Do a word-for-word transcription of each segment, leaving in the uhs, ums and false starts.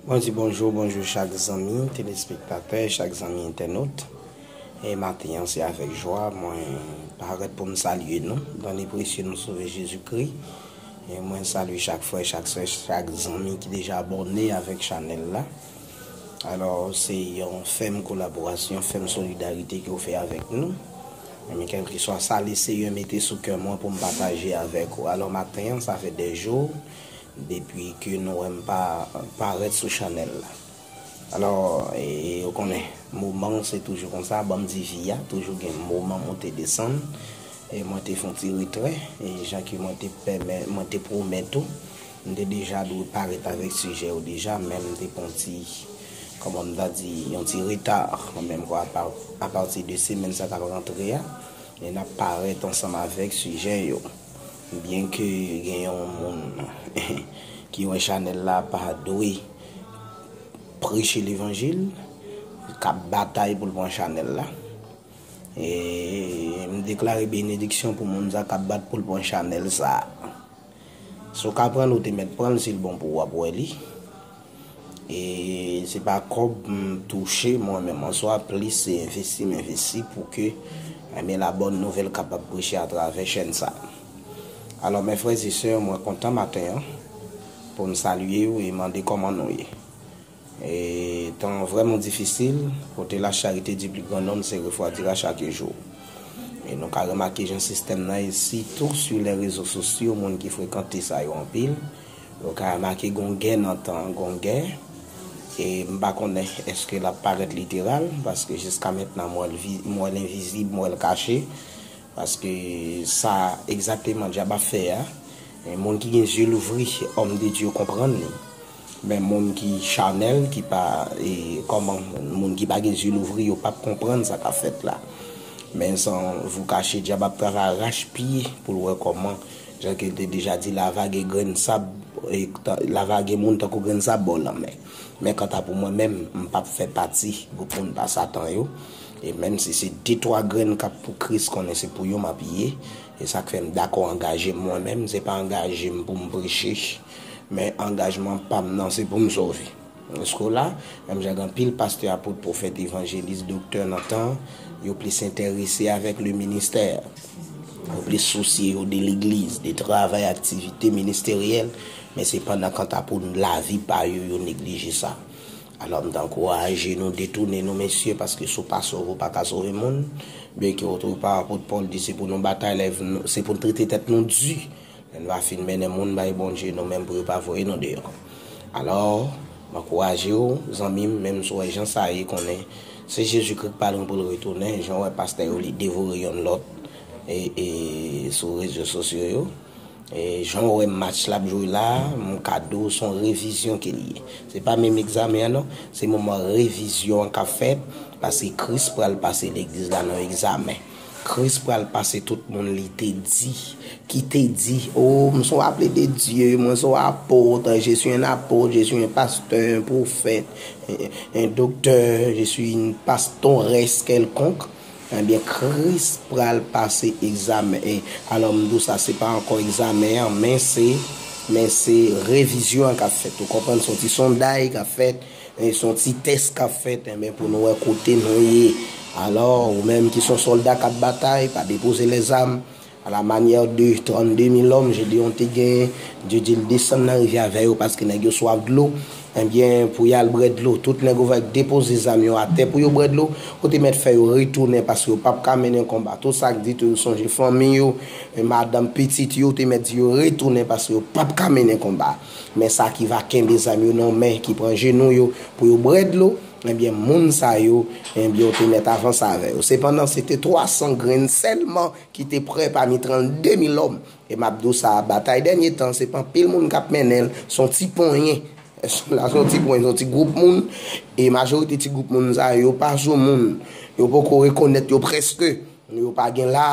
Mwen di bonjou, bonjou chak zanmi telespektatè, chak zanmi entènot. E maten an, se avèk jwa mwen parèt pou m salye nou, dans le précieux nom sauvé Jésus-Christ. E mwen salye chak frè, chak sè, chak zanmi ki deja abòne avèk chanèl la. Alò, se yon fèm kolaborasyon, fèm solidarite ke w fè avèk nou. Men kèlkeswa sa, le Seyè mete sou kè mwen pou m pataje avèk ou. Alò, maten an, sa fè de jou depi ke nou wè m pa parèt sou chanèl la. Alò, e, ou konnen, moman se toujou konsa, ban m di vi a, toujou gen moman monte desann. E mwen te fè yon ti retrè, e jan ke mwen te pèmè-, mwen te pwomèt ou, m te deja dwe parèt avèk sijè yo deja, men m te pran yon ti, kòman m ta di, yon ti reta, men m kwè apa-, apati de semèn sa k ap rantre a, e n ap parèt ansanm avèk sijè yo. Byenke gen yon moun ki wè chanèl la pa dwe preche levanjil, k ap batay pou l pran chanèl la. E m deklare benediksyon pou moun sa k ap bat pou l pran chanèl sa. Si w ka pran l, ou te mèt pran l, si l bon pou w, w ap wè li. E se pa kòb m touche mwen menm an swa, plis se envesti m envesti pou ke, enben, la bòn nouvèl kapab preche atravè chèn sa. Alò, mes frères et sœurs, mwen kontan maten an pou m salye w e mande kòman nou ye. E tan vrèman difisil, pote la charité du plus grand nombre se refroidir à chaque jour. E nou ka remake jan sistèm nan ye, sitou sou lè rezo sosyo, moun ki frekante sa yo anpil. Yo ka remake gon gè nan tan, gon gè. E m pa konnen èske l ap parèt literal, paske jiska mentnan m wè l vi-, m wè l envizib, m wè l kache. Paske sa egzakteman dyab ap fè a, e moun ki gen zye louvri, homme de Dieu, konprann li. Men moun ki chanèl, ki pa, e, kòman, moun ki pa gen zye louvri, yo p ap konprann sa k ap fèt la. Men san vou kache, dyab ap travay arachpye pou l wè kòman, jan ke l te deja di, lava gen grenn sab, e, ta-, lava gen moun tankou grenn sab bò lanmè. Men kanta pou mwen menm, m p ap fè pati gwoup moun pa Satan yo. E menm si se de twa grenn k ap pou Kris, konnen se pou yo m ap ye. E sa k fè m dakò angaje m mwen menm, se pa angaje m pou m preche, men angajman pa m nan se pou m sove. Èske w la? Menm jan gen anpil pastè, apot, pwofèt, evanjelis, doktè nan tan, yo plis enterese avèk le ministè. Yo plis sousye yo de legliz, de travay, aktivite ministeryèl, men sepandan kanta pou lavi pa yo, yo neglije sa. Alò, m ta ankouraje nou detounen nou, mesye, paske si w pa sove, w pa ka sove moun. Byenke otopa, apot Pòl di se pou nou batay, lè nou, se pou n trete tèt nou di. Lè n va fin mennen moun bay Bondye, nou menm pou yo pa voye nou deyò. Alò, m ankouraje w, zanmi m, menm si w wè jan sa ye, konnen se Jezikri k pa lwen pou l retounen, jan w wè pastè yo li devore yonn lòt e, e sou rezo sosyo yo. E jan w wè match l ap jwe la, m ka di w se yon revizyon ke l ye. Se pa menm egzamen an non, se moman revizyon an k ap fèt, paske Kris pral pase legliz la nan yon egzamen. Kris pral pase tout moun li te di, ki te di, oh, m se yon aple de Dye, mwen se yon apot, je suis un apôtre, je suis un pasteur, un prophète, un, un docteur, je suis une pastoresse quelconque. Ebyen, Kris pral pase egzamen. E, alò, m di w sa, se pa ankò egzamen an, men se, men se revizyon an k ap fèt. Ou konprann, se yon ti sonday k ap fèt, e se yon ti tès k ap fèt, enben, pou nou wè kote nou ye. Alò, ou menm ki se yon sòlda k ap batay, pa depoze lèzam. À la manière de trente-deux mille hommes, Gédéon te genyen, Dye di l desann nan rivyè avè yo, paske nèg yo swaf dlo. Ebyen, pou y al bwè dlo, tout nèg yo va depoze zam yo atè pou yo bwè dlo. Ou te mèt fè yo retounen, paske yo p ap ka mennen konba. Tout sa k di tou, yo sonje fanmi yo, e madanm, pitit yo, ou te mèt di yo retounen, paske yo p ap ka mennen konba. Men sa ki va kenbe zam yo nan men, ki pran jenou yo pou yo bwè dlo, ebyen, moun sa yo, ebyen, ou te mèt avanse avè yo. Sepandan, se te twa san grenn sèlman ki te prè pami trannde mil òm. E m ap di w sa, batay dènye tan, se pa anpil moun k ap mennen l, se yon ti ponyen. Èske la, se yon ti ponyen, se yon ti gwoup moun. E majorite ti gwoup moun sa yo, yo pa sou moun. Yo poko rekonèt yo prèske. Yo pa gen la.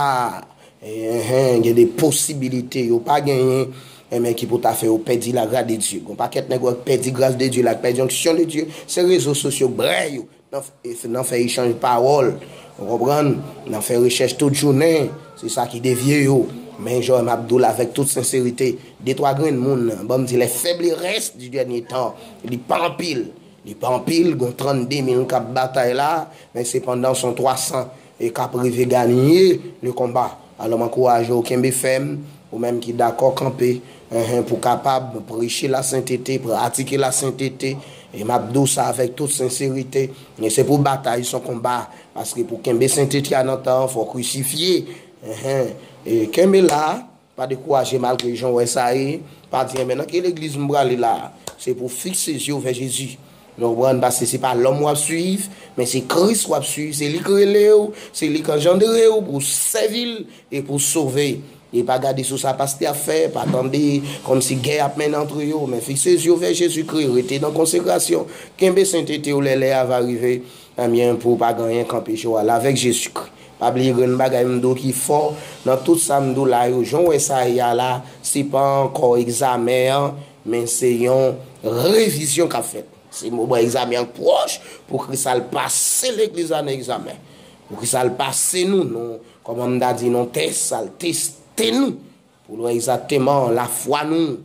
E, enhen, gen de posibilite yo pa genyen, enben, ki pou ta fè yo pèdi lagras de Dye. Gon pakèt nèg wè k pèdi gras de Dye la, k pèdi onksyon de Dye. Se rezo sosyo k bwè yo. Nan, nan fè echanj pawòl. Ou konprann? Nan fè rechèch tout jounen. Se sa ki devye yo. Men jan m ap di w la avèk tout senserite, de twa grenn moun, ban m di, les faibles restes du dernier temps, li pa anpil. Li pa anpil, gon trannde mil k ap batay la, men sepandan, se yon twa san e k ap rive ganye le konba. Alò, m ankouraje w, kenbe fèm, ou menm ki dakò kanpe, enhen, pou kapab preche lasentete, pratike lasentete, e m ap di w sa avèk tout senserite, men se pou batay, se yon konba, paske pou kenbe sentete a nan tan an, fò w krisifye, enhen, e kenbe la, pa dekouraje malgre jan w wè sa ye. Pa di, enben, nan ki legliz m prale la? Se pou fikse zye w vè Jezi. Nou konprann, paske se pa lòm w ap swiv, men se Kris w ap swiv. Se li k rele w, se li k anjandre w pou w sèvi l e pou w sove. E pa gade sou sa pastè ap fè, pa tande kòmsi gè ap mennen antre yo, men fikse zye w vè Jezikri, rete nan konsekrasyon, kenbe sentete w lè lè a va rive. Ebyen, pou w pa gen anyen k anpeche w ale avèk Jezikri. Pa bliye grenn bagay m di w ki fò nan tout sa m di w la yo, jan w wè sa ye a la, se pa ankò egzamen an, men se yon revizyon k ap fèt. Se moman egzamen an pwòch pou Kris al pase legliz la nan egzamen. Pou Kris al pase nou, nou, kòman m ta di, nan tès, al teste nou. Pou l wè egzakteman lafwa nou.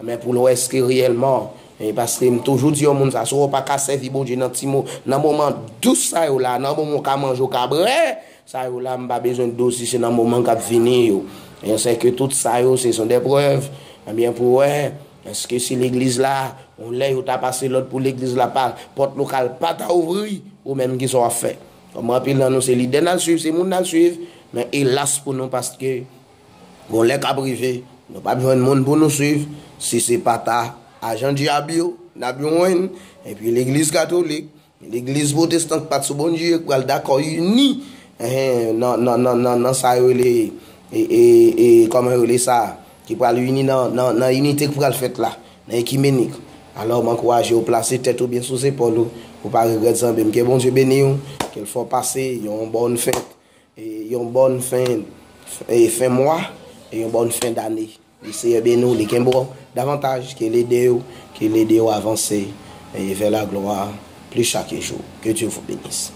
Men pou l wè èske reyèlman, e paske m toujou di yon moun sa, si w pa ka sèvi Bondye nan ti mo, nan moman dous sa yo la, nan moman w ka manje, w ka bwè, sa yo la, m pa bezwen di w si se nan moman k ap vini yo. E sèke tout sa yo, se son dè prèv. Ebyen, pou wè, èske si legliz la, yon lè yo ta pase lòd pou legliz la, pa, pòt lokal pa ta ouvri, ou menm ki sa w ap fè? Kòm anpil nan nou, se lidè n al swiv, se moun n al swiv, men elas pou nou, paske gon lè k ap rive, nou p ap jwenn moun pou nou swiv, si se pa ta ajan dyab yo, n ap jwenn, epi legliz katolik, legliz pwotestan k pa t sou Bondye, k pral dakò ini, enhen, nan, nan, nan, nan, nan sa yo rele, e, e, e, kòman yo rele sa, ki pral ini nan, nan, nan inite k pral fèt la, nan ekimenik. Alò, m ankouraje w plase tèt ou byen sou zepòl ou, pou w pa regrèt zanmi m. Ke Bondye beni w, ke l fè w pase yon bòn fèt, e yon bòn fen, e fen mwa, e yon bòn fen dane. Le Seyè beni w, li kenbe w davantaj, ke l ede w, ke l ede w avanse, e vers la gloire plus chaque jour. Que Dieu vous bénisse.